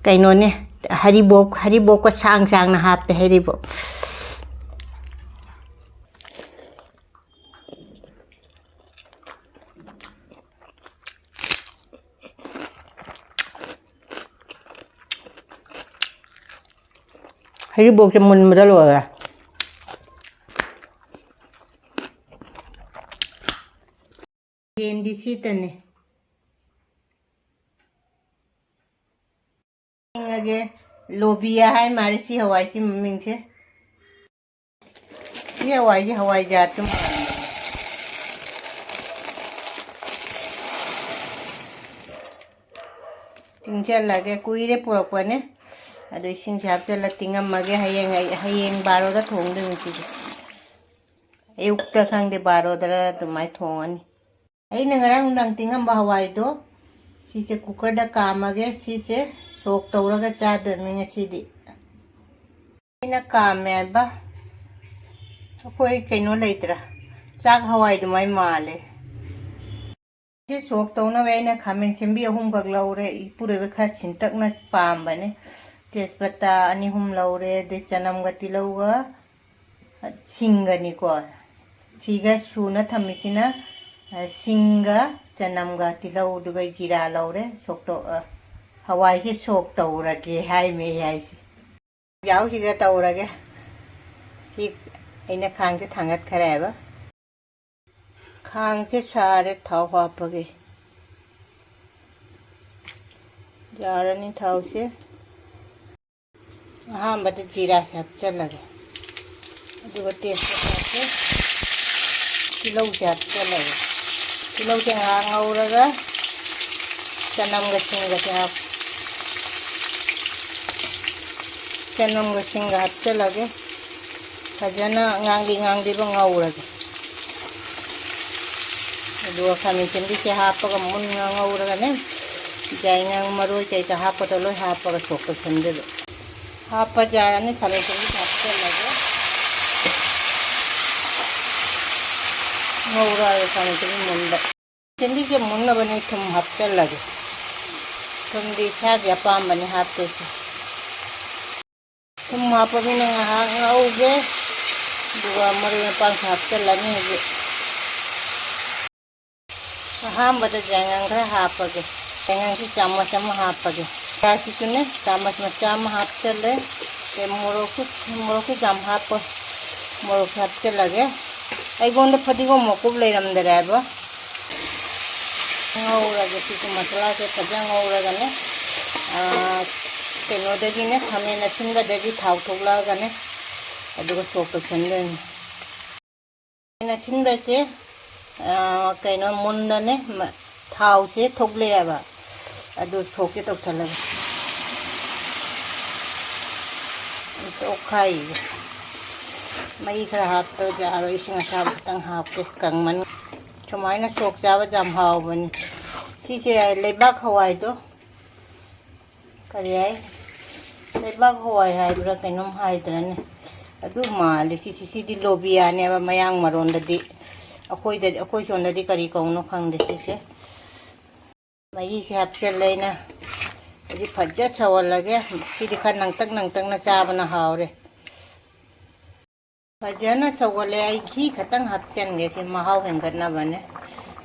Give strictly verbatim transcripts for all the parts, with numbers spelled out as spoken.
ꯀꯩꯅꯣꯅꯦ, ꯍꯔꯤꯕꯣꯞ, ꯍꯔꯤꯕꯣꯞꯀ ꯁꯥꯡ ꯁꯥꯡꯅ ꯍꯥꯞꯄꯦ, ꯍꯔꯤꯕꯣꯞ꯫ ꯍꯔꯤꯕꯣꯞꯁꯦ ꯃꯨꯟꯕꯗ ꯂꯣꯏꯔꯦ꯫ ꯌꯦꯟꯗꯤ ꯁꯤꯇꯅꯤ꯫ ꯌꯦꯡꯉꯒꯦ꯫ ꯂꯣꯕꯤꯌꯥ ꯍꯥꯏ ꯃꯥꯜꯂꯦ ꯁꯤ ꯍꯋꯥꯏꯁꯤ ꯃꯃꯤꯡꯁꯦ꯫ ꯁꯤ ꯍꯋꯥꯏꯁꯤ ꯍꯋꯥꯏꯖꯥꯔꯁꯨ ꯃꯥꯜꯂꯦ꯫ ꯇꯤꯡꯁꯤꯜꯂꯒꯦ꯫ ꯀꯨꯏꯔꯦ ꯄꯨꯔꯛꯄꯅꯦ꯫ ꯑꯗꯣ ꯏꯁꯤꯡꯁꯦ ꯍꯥꯞꯆꯤꯜꯂ ꯇꯤꯡꯉꯝꯃꯒꯦ꯫ ꯍꯌꯦꯡ ꯑꯩ, ꯍꯌꯦꯡ ꯕꯥꯔꯣꯗ ꯊꯣꯡꯗꯣꯏꯅꯤ ꯁꯤꯗꯤ꯫ ꯑꯌꯨꯛꯇ ꯈꯪꯗꯦ, ꯕꯥꯔꯣꯗꯔ ꯑꯗꯨꯃꯥꯏꯅ ꯊꯣꯡꯉꯅꯤ꯫ ꯑꯩꯅ ꯉꯔꯥꯡ ꯅꯨꯡꯗꯥꯡ ꯇꯤꯡꯉꯝꯕ ꯍꯋꯥꯏꯗꯣ ꯁꯤꯁꯦ ꯀꯨꯀꯔꯗ ꯀꯥꯝꯃꯒꯦ꯫ ꯁꯤꯁꯦ ꯁꯣꯛ ꯇꯧꯔꯒ ꯆꯥꯗꯣꯏꯅꯤ ꯉꯁꯤꯗꯤ꯫ ꯑꯩꯅ ꯀꯥꯝꯃꯦ ꯍꯥꯏꯕ꯫ ꯑꯩꯈꯣꯏ ꯀꯩꯅꯣ ꯂꯩꯇ꯭ꯔꯥ? ꯆꯥꯛ ꯍꯋꯥꯏ ꯑꯗꯨꯃꯥꯏ ꯃꯥꯜꯂꯦ꯫ ꯁꯤ ꯁꯣꯛ ꯇꯧꯅꯕ ꯑꯩꯅ ꯈꯥꯃꯦꯟ ꯁꯦꯝꯕꯤ ꯑꯍꯨꯝꯈꯛ ꯂꯧꯔꯦ꯫ ꯏꯄꯨꯔꯣꯏꯕ ꯈꯔ ꯁꯤꯟꯇꯛꯅ ꯄꯥꯝꯕꯅꯦ꯫ ꯇꯦꯖꯄꯇꯥ ꯑꯅꯤ ꯑꯍꯨꯝ ꯂꯧꯔꯦ꯫ ꯑꯗꯩ ꯆꯅꯝꯒ ꯇꯤꯜꯍꯧꯒ ꯁꯤꯡꯒꯅꯤꯀꯣ꯫ ꯁꯤꯒ ꯁꯨꯅ ꯊꯝꯃꯤꯁꯤꯅ, ꯑ, ꯁꯤꯡꯒ ꯆꯅꯝꯒ ꯇꯤꯜꯍꯧꯗꯨꯒ ꯖꯤꯔꯥ ꯂꯧꯔꯦ꯫ ꯁꯣꯛꯇꯣꯛ-, ꯑ, ꯍꯋꯥꯏꯁꯦ ꯁꯣꯛ ꯇꯧꯔꯒꯦ ꯍꯥꯏꯃꯦ ꯑꯩ ꯍꯥꯏꯁꯦ꯫ ꯌꯥꯎꯁꯤꯒ ꯇꯧꯔꯒꯦ꯫ ꯁꯤ ꯑꯩꯅ ꯈꯥꯡꯁꯦ ꯊꯥꯡꯒꯠꯈ꯭ꯔꯦꯕ꯫ ꯈꯥꯡꯁꯦ ꯁꯥꯔꯦ, ꯊꯥꯎ ꯍꯥꯞꯄꯒꯦ꯫ ꯌꯥꯔꯅꯤ ꯊꯥꯎꯁꯦ꯫ ꯑꯍꯥꯟꯕꯗ ꯖꯤꯔꯥꯁꯦ ꯍꯥꯞꯆꯜꯂꯒꯦ꯫ ꯑꯗꯨꯒ ꯇꯦꯖꯄꯇꯥꯁꯦ, ꯇꯤꯜꯍꯧꯁꯦ ꯍꯥꯞꯆꯜꯂꯒꯦ꯫ ꯇꯤꯜꯍꯧꯁꯦ ꯉꯥꯏꯍꯥꯛ ꯉꯧꯔꯒ ꯆꯅꯝꯒ ꯁꯤꯡꯒꯁꯦ ꯍꯥꯞ-, ꯆꯅꯝꯒ ꯁꯤꯡꯒ ꯍꯥꯞꯆꯜꯂꯒꯦ꯫ ꯐꯖꯅ ꯉꯥꯡꯂꯤ ꯉꯥꯡꯂꯤꯕ ꯉꯧꯔꯒꯦ꯫ ꯑꯗꯨꯒ ꯈꯥꯃꯦꯟ ꯑꯁꯤꯟꯕꯤꯁꯦ ꯍꯥꯞꯄꯒ ꯃꯨꯟꯅ ꯉꯧꯔꯒꯅꯦ, ꯌꯥꯏꯉꯪ, ꯃꯔꯣꯏ ꯀꯩꯀꯥ ꯍꯥꯞꯄꯗꯣ ꯂꯣꯏ ꯍꯥꯞꯄꯒ ꯁꯣꯛ ꯇꯧꯁꯟꯗꯣꯏꯕ꯫ ꯍꯥꯞꯄ ꯌꯥꯔꯅꯤ, ꯈꯥꯃꯦꯟ ꯑꯁꯤꯟꯕꯤꯁꯦ ꯍꯥꯞꯆꯜꯂꯒꯦ꯫ ꯉꯧꯔꯒ ꯈꯥꯃꯦꯟ ꯑꯁꯤꯟꯕꯤ ꯃꯨꯟꯕ꯫ ꯁꯦꯝꯕꯤꯁꯦ ꯃꯨꯟꯅꯕꯅꯦ ꯊꯨꯝ ꯍꯥꯞꯆꯜꯂꯒꯦ꯫ ꯊꯨꯝꯗꯤ ꯏꯁꯥꯒꯤ ꯑꯄꯥꯝꯕꯅꯤ ꯍꯥꯞꯇꯣꯏꯁꯦ꯫ ꯊꯨꯝ ꯍꯥꯞꯄꯅꯤꯅ ꯉꯥꯏꯍꯥꯛ ꯉꯧꯒꯦ, ꯑꯗꯨꯒ ꯃꯔꯣꯏ ꯃꯄꯥꯡꯁꯨ ꯍꯥꯞꯆꯤꯜꯂꯅꯤ ꯍꯧꯖꯤꯛ꯫ ꯑꯍꯥꯟꯕꯗ ꯌꯥꯏꯉꯪ ꯈꯔ ꯍꯥꯞꯄꯒꯦ꯫ ꯌꯥꯏꯉꯪꯁꯤ ꯆꯥꯃꯁ ꯑꯃ ꯍꯥꯞꯄꯒꯦ꯫ ꯆꯥꯁꯤꯁꯨꯅꯦ, ꯆꯥꯃꯁ ꯃꯆꯥ ꯑꯃ ꯍꯥꯞꯆꯜꯂꯦ꯫ ꯑꯗꯩ ꯃꯣꯔꯣꯛꯁꯨ, ꯃꯣꯔꯣꯛꯁꯨ ꯌꯥꯝ ꯍꯥꯞꯄꯣꯏ꯫ ꯃꯣꯔꯣꯛꯁꯨ ꯍꯥꯞꯆꯜꯂꯒꯦ꯫ ꯑꯩꯉꯣꯟꯗ ꯐꯗꯤꯒꯣꯝ ꯃꯀꯨꯞ ꯂꯩꯔꯝꯗ꯭ꯔꯦꯕ꯫ ꯉꯧꯔꯒꯦ꯫ ꯁꯤꯁꯨ ꯃꯁꯂꯥꯁꯦ ꯐꯖꯅ ꯉꯧꯔꯒꯅꯦ, ꯑꯥ, ꯀꯩꯅꯣꯗꯒꯤꯅꯦ, ꯈꯥꯃꯦꯟ ꯑꯁꯤꯟꯕꯗꯒꯤ ꯊꯥꯎ ꯊꯣꯛꯂꯛꯑꯒꯅꯦ, ꯑꯗꯨꯒ ꯁꯣꯛ ꯇꯧꯁꯟꯗꯣꯏꯅꯤ꯫ ꯈꯥꯃꯦꯟ ꯑꯁꯤꯟꯕꯁꯦ, ꯑꯥ, ꯀꯩꯅꯣ, ꯃꯨꯟꯅꯅꯦ, ꯃ-, ꯊꯥꯎꯁꯦ ꯊꯣꯛꯂꯛꯑꯦꯕ, ꯑꯗꯨ ꯁꯣꯛꯀꯦ ꯇꯧꯁꯜꯂꯒꯦ꯫ ꯑꯝꯇ ꯑꯣꯠꯈꯥꯏꯒꯦ꯫ ꯃꯍꯤ ꯈꯔ ꯍꯥꯞꯇꯕꯗꯤ ꯌꯥꯔꯣꯏ, ꯏꯁꯤꯡ ꯑꯁꯥꯕ ꯈꯤꯇꯪ ꯍꯥꯞꯀꯦ, ꯀꯪꯃꯟ-, ꯁꯨꯃꯥꯏꯅ ꯁꯣꯛ ꯆꯥꯕꯁꯦ ꯌꯥꯝ ꯍꯥꯎꯕꯅꯤ꯫ ꯁꯤꯁꯦ ꯂꯩꯕꯥꯛ ꯍꯋꯥꯏꯗꯣ, ꯀꯔꯤ ꯍꯥꯏ? ꯂꯩꯕꯥꯛ ꯍꯋꯥꯏ ꯍꯥꯏꯕ꯭ꯔꯥ ꯀꯩꯅꯣꯝ ꯍꯥꯏꯗ꯭ꯔꯅꯦ? ꯑꯗꯨ ꯃꯥꯜꯂꯦ ꯁꯤꯁꯤ꯫ ꯁꯤꯗꯤ ꯂꯣꯕꯤꯌꯥꯅꯦꯕ ꯃꯌꯥꯡ ꯃꯔꯣꯟꯗꯗꯤ꯫ ꯑꯩꯈꯣꯏꯗꯗꯤ, ꯑꯩꯈꯣꯏ ꯁꯣꯝꯗꯗꯤ ꯀꯔꯤ ꯀꯧꯅꯣ ꯈꯪꯗꯦ ꯁꯤꯁꯦ꯫ ꯃꯍꯤꯁꯦ ꯍꯥꯞꯆꯤꯜꯂꯦ ꯑꯩꯅ꯫ ꯍꯧꯖꯤꯛ ꯐꯖ ꯁꯧꯍꯜꯂꯒꯦ꯫ ꯁꯤꯗꯤ ꯈꯔ ꯅꯪꯇꯛ ꯅꯪꯇꯛꯅ ꯆꯥꯕꯅ ꯍꯥꯎꯔꯦ꯫ ꯐꯖꯅ ꯁꯧꯒꯠꯂꯦ꯫ ꯑꯩ ꯘꯤ ꯈꯇꯪ ꯍꯥꯞꯆꯟꯒꯦ, ꯁꯤ ꯃꯍꯥꯎ ꯍꯦꯟꯒꯠꯅꯕꯅꯦ꯫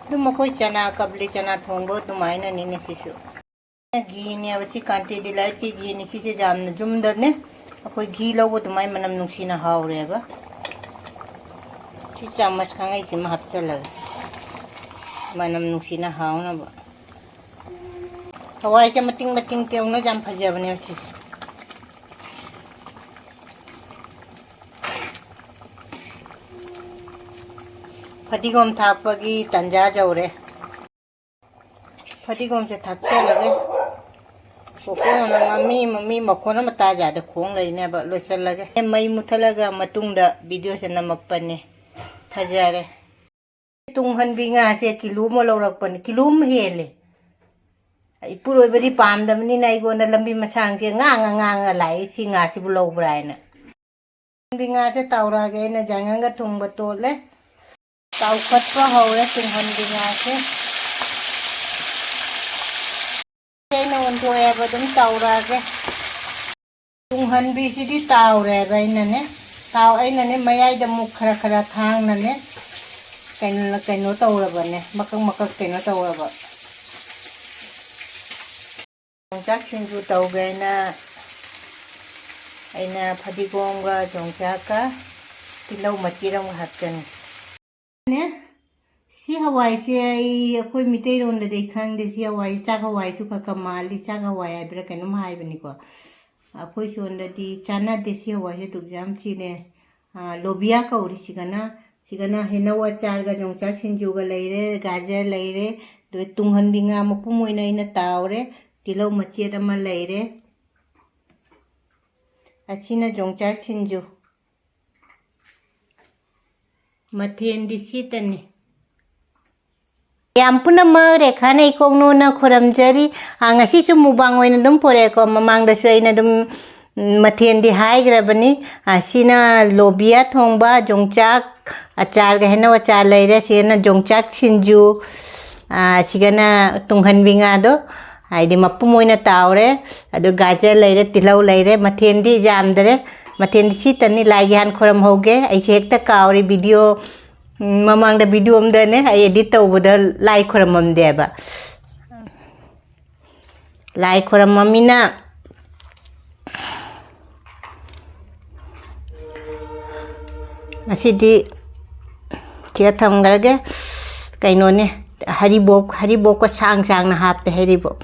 ꯑꯗꯨꯝ ꯑꯩꯈꯣꯏ ꯆꯅꯥ, ꯀꯕꯨꯂꯤ ꯆꯅꯥ ꯊꯣꯡꯕ ꯑꯗꯨꯃꯥꯏꯅꯅꯤꯅꯦ ꯁꯤꯁꯨ꯫ ꯘꯤꯅꯦꯕ ꯁꯤ, ꯀꯥꯟꯇꯤ ꯗꯤꯂꯥꯏꯠꯀꯤ ꯘꯤꯅꯤ꯫ ꯁꯤꯁꯦ ꯌꯥꯝꯅ ꯌꯨꯝꯗꯅꯦ ꯑꯩꯈꯣꯏ ꯘꯤ ꯂꯧꯕ ꯑꯗꯨꯃꯥꯏꯅ ꯃꯅꯝ ꯅꯨꯡꯁꯤꯅ ꯍꯥꯎꯔꯦꯕ꯫ ꯁꯤ ꯆꯥꯃꯁ ꯈꯥꯡꯉꯩꯁꯤꯃ ꯍꯥꯞꯆꯜꯂꯒꯦ, ꯃꯅꯝ ꯅꯨꯡꯁꯤꯅ ꯍꯥꯎꯅꯕ꯫ ꯍꯋꯥꯏꯁꯦ ꯃꯇꯤꯡ ꯃꯇꯤꯡ ꯇꯧꯅ ꯌꯥꯝ ꯐꯖꯕꯅꯦꯕ ꯁꯤꯁꯦ꯫ ꯐꯗꯤꯒꯣꯝ ꯊꯥꯛꯄꯒꯤ ꯇꯟꯖꯥ ꯌꯧꯔꯦ꯫ ꯐꯗꯤꯒꯣꯝꯁꯦ ꯊꯥꯛꯆꯜꯂꯒꯦ꯫ ꯀꯣꯀꯣꯅ ꯃꯃꯤ ꯃꯃꯤ ꯃꯈꯣꯟ ꯑꯃ ꯇꯥꯖꯥꯗ ꯈꯣꯡ ꯂꯩꯅꯦꯕ꯫ ꯂꯣꯏꯁꯤꯜꯂꯒꯦ꯫ ꯃꯩ ꯃꯨꯠꯊꯠꯂꯒ ꯃꯇꯨꯡꯗ ꯚꯤꯗꯤꯑꯣꯁꯦ ꯅꯝꯃꯛꯄꯅꯦ꯫ ꯐꯖꯔꯦ꯫ ꯇꯨꯡꯍꯟꯕꯤ ꯉꯥꯁꯦ ꯀꯤꯂꯣ ꯑꯃ ꯂꯧꯔꯛꯄꯅꯦ, ꯀꯤꯂꯣ ꯑꯃ ꯍꯦꯜꯂꯦ꯫ ꯏꯄꯨꯔꯣꯏꯕꯗꯤ ꯄꯥꯝꯗꯕꯅꯤꯅ ꯑꯩꯉꯣꯟꯗ ꯂꯝꯕꯤ ꯃꯁꯥꯡꯁꯦ ꯉꯥꯡꯉ ꯉꯥꯡꯉ ꯂꯥꯛꯏ, "ꯁꯤ ꯉꯥꯁꯤꯕꯨ ꯂꯧꯕ꯭ꯔꯥ?" ꯍꯥꯏꯅ꯫ ꯇꯨꯡꯍꯟꯕꯤ ꯉꯥꯁꯦ ꯇꯥꯎꯔꯛꯑꯒꯦ꯫ ꯑꯩꯅ ꯌꯥꯏꯉꯪꯒ ꯊꯨꯝꯒ ꯇꯣꯠꯂꯦ꯫ ꯇꯥꯎꯈꯠꯄ ꯍꯧꯔꯦ ꯇꯨꯡꯍꯟꯕꯤ ꯉꯥꯁꯦ꯫ ꯑꯩꯅ ꯊꯣꯛꯑꯦꯕ, ꯑꯗꯨꯝ ꯇꯧꯔꯛꯑꯒꯦ꯫ ꯇꯨꯡꯍꯟꯕꯤꯁꯤꯗꯤ ꯇꯥꯎꯔꯦꯕ ꯑꯩꯅꯅꯦ꯫ ꯇꯥꯎ-, ꯑꯩꯅꯅꯦ ꯃꯌꯥꯏꯗ ꯑꯃꯨꯛ ꯈꯔ ꯈꯔ ꯊꯥꯡꯅꯅꯦ ꯀꯩꯅꯣ, ꯀꯩꯅꯣ ꯇꯧꯔꯕꯅꯦ, ꯃꯀꯛ ꯃꯀꯛ ꯀꯩꯅꯣ ꯇꯧꯔꯕ꯫ ꯌꯣꯡꯆꯥꯛ ꯁꯤꯡꯖꯨ ꯇꯧꯒꯦꯅ ꯑꯩꯅ ꯐꯗꯤꯒꯣꯝꯒ ꯌꯣꯡꯆꯥꯛꯀ ꯇꯤꯜꯍꯧ ꯃꯆꯦꯠ ꯑꯃꯒ ꯍꯥꯞꯆꯤꯟꯒꯦ꯫ ꯅꯦ, ꯁꯤ ꯍꯋꯥꯏꯁꯦ ꯑꯩ, ꯑꯩꯈꯣꯏ ꯃꯤꯇꯩꯔꯣꯟꯗꯗꯤ ꯑꯩ ꯈꯪꯗꯦ꯫ ꯁꯤ ꯍꯋꯥꯏꯁꯦ ꯆꯥꯛ ꯍꯋꯥꯏꯁꯨ ꯈꯔ ꯈꯔ ꯃꯥꯜꯂꯤ, ꯆꯥꯛ ꯍꯋꯥꯏ ꯍꯥꯏꯕ꯭ꯔꯥ ꯀꯩꯅꯣꯝ ꯍꯥꯏꯕꯅꯤꯀꯣ꯫ ꯑꯩꯈꯣꯏ ꯁꯣꯝꯗꯗꯤ ꯆꯥꯟꯅꯗꯦ ꯁꯤ ꯍꯋꯥꯏꯁꯦ, ꯑꯗꯨꯛ ꯌꯥꯝ ꯊꯤꯅ, ꯑ, ꯂꯣꯕꯤꯌꯥ ꯀꯧꯔꯤ꯫ ꯁꯤꯒꯅ, ꯁꯤꯒꯅ ꯍꯩꯅꯧ ꯑꯆꯥꯔꯒ ꯌꯣꯡꯆꯥꯛ ꯁꯤꯡꯖꯨꯒ ꯂꯩꯔꯦ, ꯒꯥꯖꯔ ꯂꯩꯔꯦ, ꯑꯗꯨꯒ ꯇꯨꯡꯍꯟꯕꯤ ꯉꯥ ꯃꯄꯨꯝ ꯑꯣꯏꯅ ꯑꯩꯅ ꯇꯥꯎꯔꯦ, ꯇꯤꯜꯍꯧ ꯃꯆꯦꯠ ꯑꯃ ꯂꯩꯔꯦ꯫ ꯑꯁꯤꯅ ꯌꯣꯡꯆꯥꯛ ꯁꯤꯡꯖꯨ꯫ ꯃꯊꯦꯜꯗꯤ ꯁꯤꯇꯅꯤ꯫ ꯃꯌꯥꯝ ꯄꯨꯝꯅꯃꯛ ꯔꯦꯈꯥꯅ ꯏꯀꯣꯛ ꯅꯣꯟꯅ ꯈꯨꯔꯨꯝꯖꯔꯤ꯫ ꯑ, ꯉꯁꯤꯁꯨ ꯃꯨꯛꯕꯥꯡ ꯑꯣꯏꯅ ꯑꯗꯨꯝ ꯄꯨꯔꯛꯑꯦꯀꯣ꯫ ꯃꯃꯥꯡꯗꯁꯨ ꯑꯩꯅ ꯑꯗꯨꯝ, ꯎꯝ, ꯃꯊꯦꯜꯗꯤ ꯍꯥꯏꯈ꯭ꯔꯕꯅꯤ꯫ ꯑ, ꯁꯤꯅ ꯂꯣꯕꯤꯌꯥ ꯊꯣꯡꯕ, ꯌꯣꯡꯆꯥꯛ ꯑꯆꯥꯔꯒ ꯍꯩꯅꯧ ꯑꯆꯥꯔ ꯂꯩꯔꯦ꯫ ꯁꯤꯒꯅ ꯌꯣꯡꯆꯥꯛ ꯁꯤꯡꯖꯨ, ꯑ, ꯁꯤꯒꯅ ꯇꯨꯡꯍꯟꯕꯤ ꯉꯥꯗꯣ, ꯍꯥꯏꯗꯤ ꯃꯄꯨꯝ ꯑꯣꯏꯅ ꯇꯥꯎꯔꯦ꯫ ꯑꯗꯨ ꯒꯥꯖꯔ ꯂꯩꯔꯦ, ꯇꯤꯜꯍꯧ ꯂꯩꯔꯦ꯫ ꯃꯊꯦꯜꯗꯤ ꯌꯥꯝꯗꯔꯦ꯫ ꯃꯊꯦꯜꯗꯤ ꯁꯤꯇꯅꯤ꯫ ꯂꯥꯏꯒꯤ ꯍꯥꯟꯅ ꯈꯨꯔꯨꯝꯍꯧꯒꯦ꯫ ꯑꯩꯁꯦ ꯍꯦꯛꯇ ꯀꯥꯎꯔꯦ꯫ ꯚꯤꯗꯤꯑꯣ, ꯎꯝ, ꯃꯃꯥꯡꯗ ꯚꯤꯗꯤꯑꯣ ꯑꯃꯗꯅꯦ ꯑꯩ ꯑꯦꯗꯤꯠ ꯇꯧꯕꯗ ꯂꯥꯏ ꯈꯨꯔꯨꯝꯃꯝꯗꯦꯕ꯫ ꯂꯥꯏ ꯈꯨꯔꯨꯝꯃꯃꯤꯅ ꯉꯁꯤꯗꯤ ꯁꯤꯗ ꯊꯝꯈ꯭ꯔꯒꯦ꯫ ꯀꯩꯅꯣꯅꯦ, ꯍꯔꯤꯕꯣꯞ, ꯍꯔꯤꯕꯣꯞꯀ ꯁꯥꯡ ꯁꯥꯡꯅ ꯍꯥꯞꯄꯦ, ꯍꯔꯤꯕꯣꯞ꯫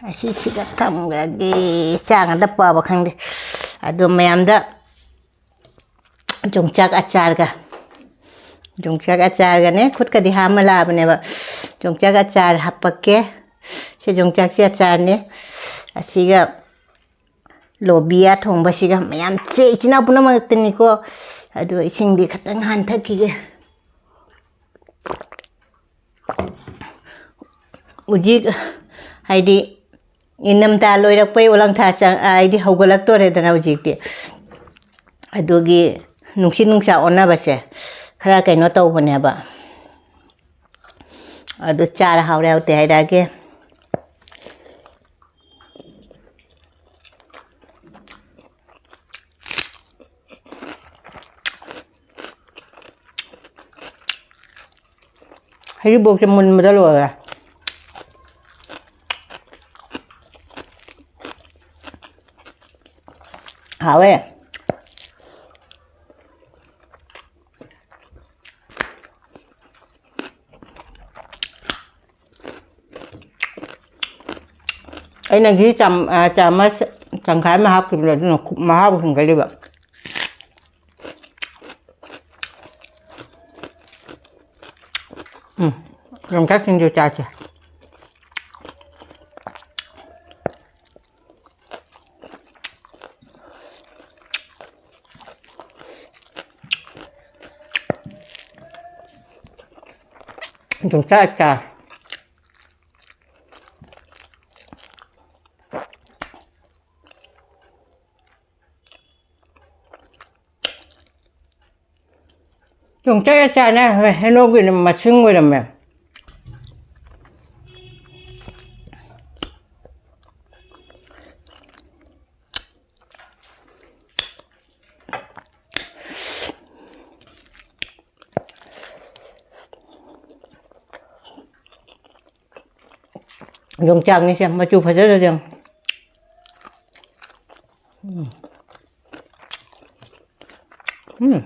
ꯑꯁꯤꯁꯤꯒ ꯊꯝꯈ꯭ꯔꯒꯦ꯫ ꯆꯥꯒꯗ ꯄꯥꯕ ꯈꯪꯗꯦ꯫ ꯑꯗꯣ ꯃꯌꯥꯝꯗ ꯌꯣꯡꯆꯥꯛ ꯑꯆꯥꯔꯒ, ꯌꯣꯡꯆꯥꯛ ꯑꯆꯥꯔꯒꯅꯦ, ꯈꯨꯠꯀꯗꯤ ꯍꯥꯝꯃ ꯂꯥꯛꯑꯕꯅꯦꯕ꯫ ꯌꯣꯡꯆꯥꯛ ꯑꯆꯥꯔ ꯍꯥꯄꯛꯀꯦ꯫ ꯁꯤ ꯌꯣꯡꯆꯥꯛꯁꯦ ꯑꯆꯥꯔꯅꯦ꯫ ꯑꯁꯤꯒ ꯂꯣꯕꯤꯌꯥ ꯊꯣꯡꯕꯁꯤꯒ ꯃꯌꯥꯝ ꯆꯦ ꯏꯆꯤꯟ ꯏꯅꯥꯎ ꯄꯨꯝꯅꯃꯛꯇꯅꯤꯀꯣ꯫ ꯑꯗꯣ ꯏꯁꯤꯡꯗꯤ ꯈꯤꯇꯪ ꯍꯥꯟꯊꯈꯤꯒꯦ꯫ ꯍꯧꯖꯤꯛ ꯍꯥꯏꯗꯤ ꯏꯪꯊꯝꯊꯥ ꯂꯣꯏꯔꯛꯄꯩ ꯑꯣꯂꯪꯊꯥ ꯆꯪ-, ꯍꯥꯏꯗꯤ ꯍꯧꯒꯠꯂꯛꯇꯣꯔꯦꯗꯅ ꯍꯧꯖꯤꯛꯇꯤ꯫ ꯑꯗꯨꯒꯤ ꯅꯨꯡꯁꯤꯠ ꯅꯨꯡꯁꯥ ꯑꯣꯟꯅꯕꯁꯦ ꯈꯔ ꯀꯩꯅꯣ ꯇꯧꯕꯅꯦꯕ꯫ ꯑꯗꯨ ꯆꯥꯔ ꯍꯥꯎꯔꯦ ꯍꯥꯎꯇꯦ ꯍꯥꯏꯔꯛꯑꯒꯦ꯫ ꯍꯩꯔꯤꯕꯣꯛꯁꯦ ꯃꯨꯟꯕꯗ ꯂꯣꯏꯔꯦ꯫ ꯍꯥꯎꯋꯦ꯫ ꯑꯩꯅ ꯘꯤ ꯆꯥꯝ-, ꯑ, ꯆꯥꯃꯁ ꯇꯪꯈꯥꯏ ꯑꯃ ꯍꯥꯞꯈꯤꯕꯅꯦ, ꯑꯗꯨꯅ ꯈꯨ-, ꯃꯍꯥꯎ ꯍꯦꯟꯒꯠꯂꯤꯕ꯫ ꯎꯝ, ꯌꯣꯡꯆꯥꯛ ꯁꯤꯡꯖꯨ ꯆꯥꯁꯦ꯫ ꯌꯣꯡꯆꯥꯛ ꯑꯆꯥꯔ꯫ ꯌꯣꯡꯆꯥꯛ ꯑꯆꯥꯔꯅꯦ, ꯍꯩꯅꯧꯒꯤꯅ ꯃꯁꯤꯡ ꯑꯣꯏꯔꯝꯃꯦ꯫ ꯌꯣꯡꯆꯥꯛꯅꯤꯁꯦ, ꯃꯆꯨ ꯐꯖꯗ꯭ꯔꯁꯦ ꯌꯦꯡꯉꯣ꯫ ꯎꯝ꯫ ꯎꯝ꯫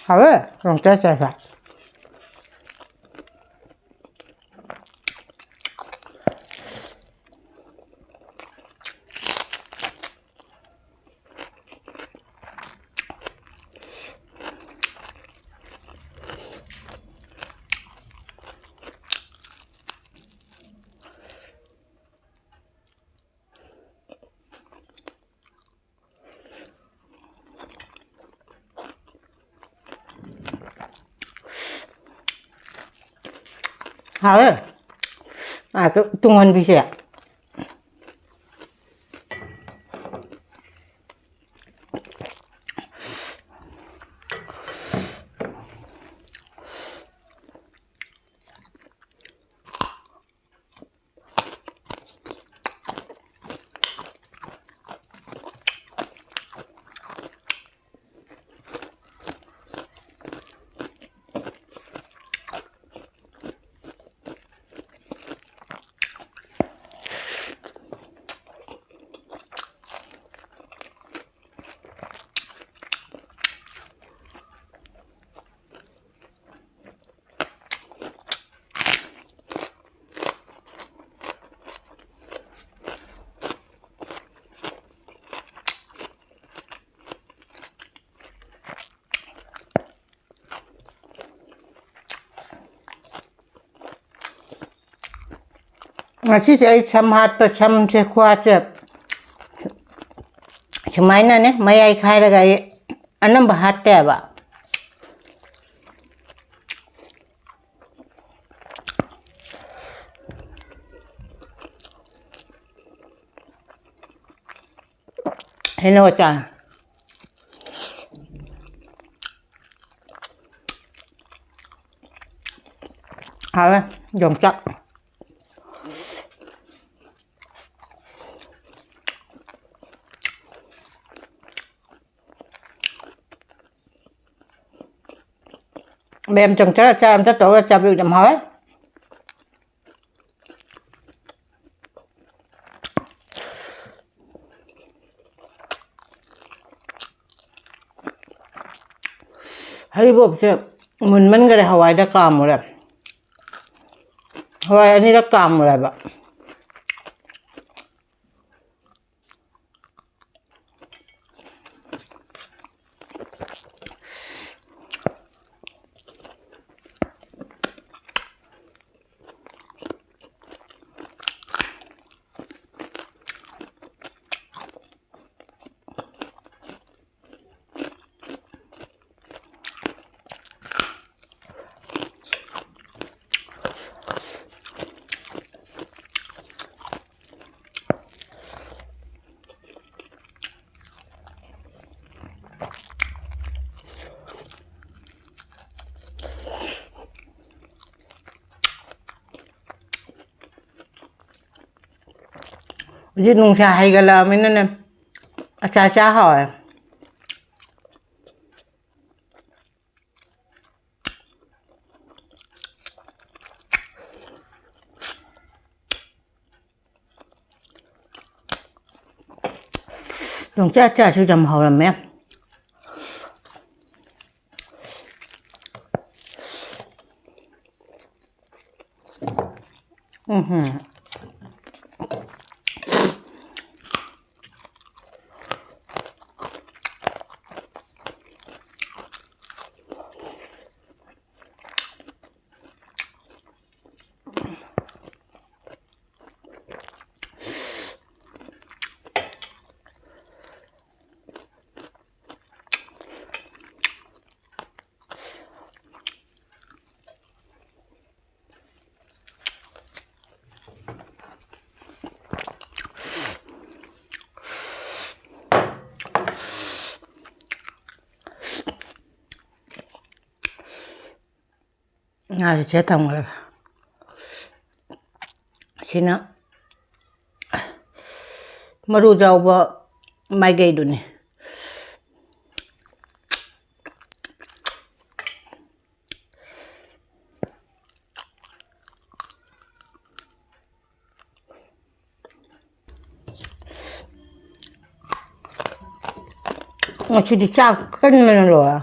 ꯍꯥꯎꯋꯦ, ꯌꯣꯡꯆꯥꯛ ꯆꯥꯁꯦ꯫ ꯍꯥꯎꯋꯦ꯫ ꯉꯥꯏꯈꯣ, ꯇꯨꯡꯍꯟꯕꯤꯁꯦ꯫ ꯉꯁꯤꯁꯦ ꯑꯩ ꯁꯝ ꯍꯥꯠꯄ, ꯁꯝꯁꯦ ꯈꯨꯍꯥꯠꯁꯦ ꯁꯨꯃꯥꯏꯅꯅꯦ ꯃꯌꯥꯏ ꯈꯥꯏꯔꯒ ꯑꯩ ꯑꯅꯝꯕ ꯍꯥꯠꯇꯦꯕ꯫ ꯍꯩꯅꯧ ꯑꯆꯥꯔ꯫ ꯍꯥꯎꯋꯦ, ꯌꯣꯡꯆꯥꯛ꯫ ꯃꯌꯥꯝ ꯆꯪ ꯆꯔ ꯆꯥ ꯑꯝꯇ ꯇꯧꯔꯒ ꯆꯥꯕꯤꯌꯨ, ꯌꯥꯝ ꯍꯥꯎꯋꯦ꯫ ꯍꯔꯤꯕꯣꯞꯁꯦ ꯃꯨꯟꯃꯟꯈꯔꯦ, ꯍꯋꯥꯏꯗ ꯀꯥꯝꯃꯨꯔꯦ꯫ ꯍꯋꯥꯏ ꯑꯅꯤꯔꯛ ꯀꯥꯝꯃꯨꯔꯦꯕ꯫ ꯍꯧꯖꯤꯛ ꯅꯨꯡꯁꯥ ꯍꯩꯒꯠꯂꯛꯑꯃꯤꯅꯅꯦ, ꯑꯆꯥꯔ ꯆꯥ ꯍꯥꯎꯋꯦ꯫ ꯌꯣꯡꯆꯥꯛ ꯑꯆꯥꯔꯁꯨ ꯌꯥꯝ ꯍꯥꯎꯔꯝꯃꯦ꯫ ꯎꯝꯍꯨꯝ꯫ ꯉꯥꯁꯦ ꯁꯤꯗ ꯊꯝꯈ꯭ꯔꯒ꯫ ꯁꯤꯅ ꯃꯔꯨ ꯌꯥꯎꯕ ꯃꯥꯏꯀꯩꯗꯨꯅꯤ꯫ ꯉꯁꯤꯗꯤ ꯆꯥꯛ ꯀꯟꯕꯅ ꯂꯣꯏꯔꯦ꯫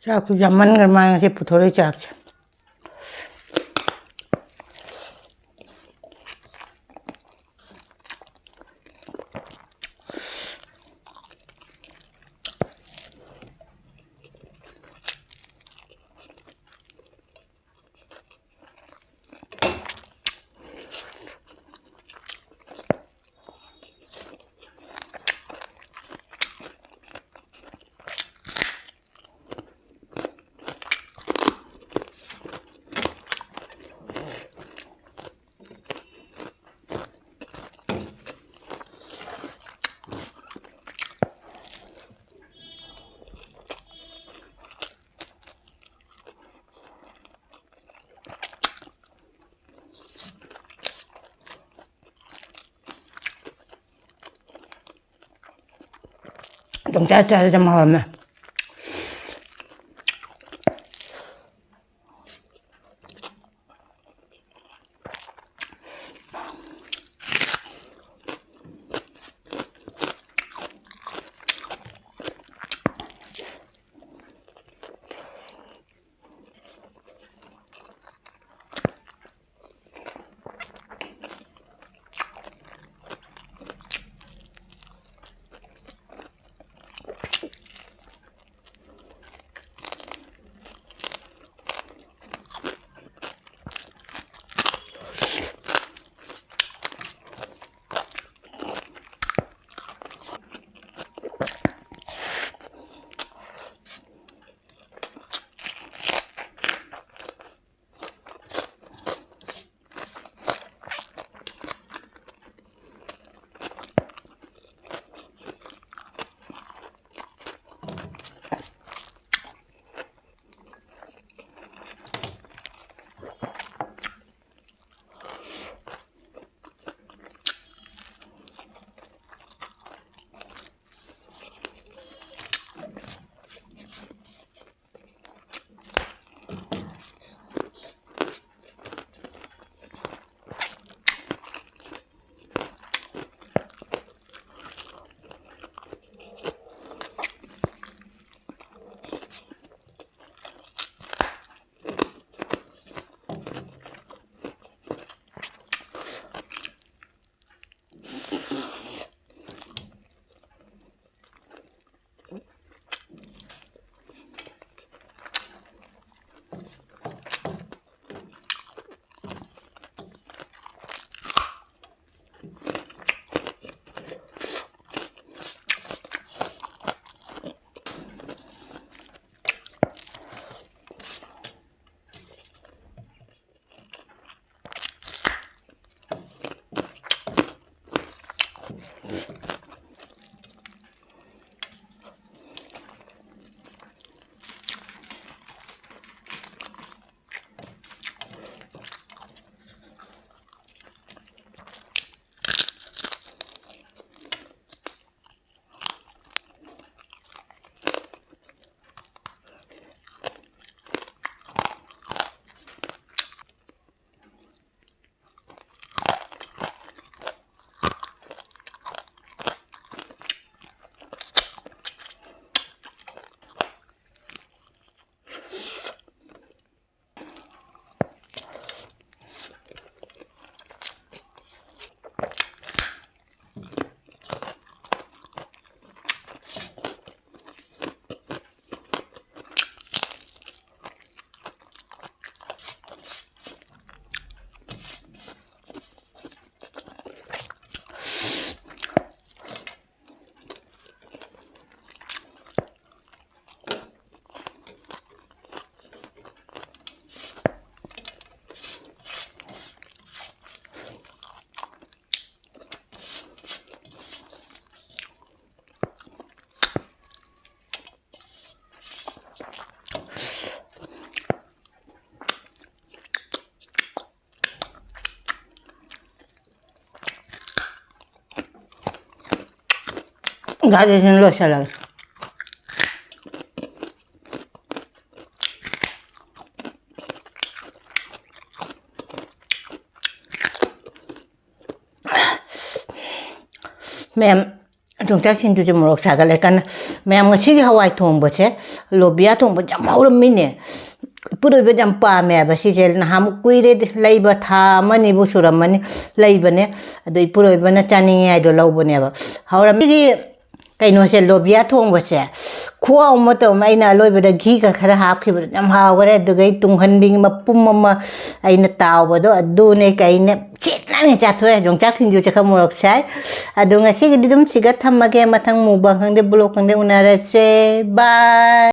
ꯆꯥꯛꯁꯨ ꯌꯥꯝꯃꯟꯈ꯭ꯔ ꯃꯥꯜꯂꯦ ꯉꯁꯤ ꯄꯨꯊꯣꯔꯛꯏ ꯆꯥꯛꯁꯦ꯫ ꯄꯪꯆꯥ ꯆꯥꯔ ꯌꯥꯝ ꯍꯥꯎꯔꯝꯃꯦ꯫ ꯒ꯭ꯔꯦꯖꯨꯑꯦꯁꯟ ꯂꯣꯏꯁꯜꯂꯒꯦ꯫ ꯃꯌꯥꯝ, ꯌꯣꯡꯆꯥꯛ ꯁꯤꯡꯖꯨꯁꯦ ꯃꯣꯔꯣꯛ ꯁꯥꯒꯠꯂꯦ ꯀꯟꯅ꯫ ꯃꯌꯥꯝ, ꯉꯁꯤꯒꯤ ꯍꯋꯥꯏ ꯊꯣꯡꯕꯁꯦ, ꯂꯣꯕꯤꯌꯥ ꯊꯣꯡꯕꯁꯦ ꯌꯥꯝ ꯍꯧꯔꯝꯃꯤꯅꯦ꯫ ꯏꯄꯨꯔꯣꯏꯕꯗꯤ ꯌꯥꯝ ꯄꯥꯝꯃꯦ ꯍꯥꯏꯕ ꯁꯤꯁꯦ꯫ ꯅꯍꯥꯟꯃꯨꯛ ꯀꯨꯏꯔꯦ ꯂꯩꯕ, ꯊꯥ ꯑꯃ ꯑꯅꯤꯕꯨ ꯁꯨꯔꯝꯃꯅꯤ ꯂꯩꯕꯅꯦ꯫ ꯑꯗꯣ ꯏꯄꯨꯔꯣꯏꯕꯅ ꯆꯥꯅꯤꯡꯉꯦ ꯍꯥꯏꯗꯣ ꯂꯧꯕꯅꯦꯕ꯫ ꯍꯧꯔꯝꯃꯤ꯫ ꯁꯤꯒꯤ ꯀꯩꯅꯣꯁꯦ, ꯂꯣꯕꯤꯌꯥ ꯊꯣꯡꯕꯁꯦ ꯈꯨꯍꯥꯎ ꯑꯃ ꯇꯧꯔꯝꯃꯦ꯫ ꯑꯩꯅ ꯑꯂꯣꯏꯕꯗ ꯘꯤꯒ ꯈꯔ ꯍꯥꯞꯈꯤꯕꯗꯣ ꯌꯥꯝ ꯍꯥꯎꯈꯔꯦ꯫ ꯑꯗꯨꯒ ꯑꯩ ꯇꯨꯡꯍꯟꯕꯤ ꯃꯄꯨꯝ ꯑꯃ ꯑꯩꯅ ꯇꯥꯎꯕꯗꯣ ꯑꯗꯨꯅꯦ ꯀꯩꯅꯦ ꯁꯤꯠꯅꯅꯦ ꯆꯥꯊꯣꯛꯑꯦ꯫ ꯌꯣꯡꯆꯥꯛ ꯁꯤꯡꯖꯨꯁꯦ ꯈꯔ ꯃꯣꯔꯣꯛ ꯁꯥꯏ꯫ ꯑꯗꯣ ꯉꯁꯤꯒꯤꯗꯤ ꯑꯗꯨꯝ ꯁꯤꯒ ꯊꯝꯃꯒꯦ꯫ ꯃꯊꯪ ꯃꯨꯛꯕꯥꯡ ꯈꯪꯗꯦ, ꯕ꯭ꯂꯣꯛ ꯈꯪꯗꯦ ꯎꯅꯔꯁꯦ꯫ ꯕꯥꯏ꯫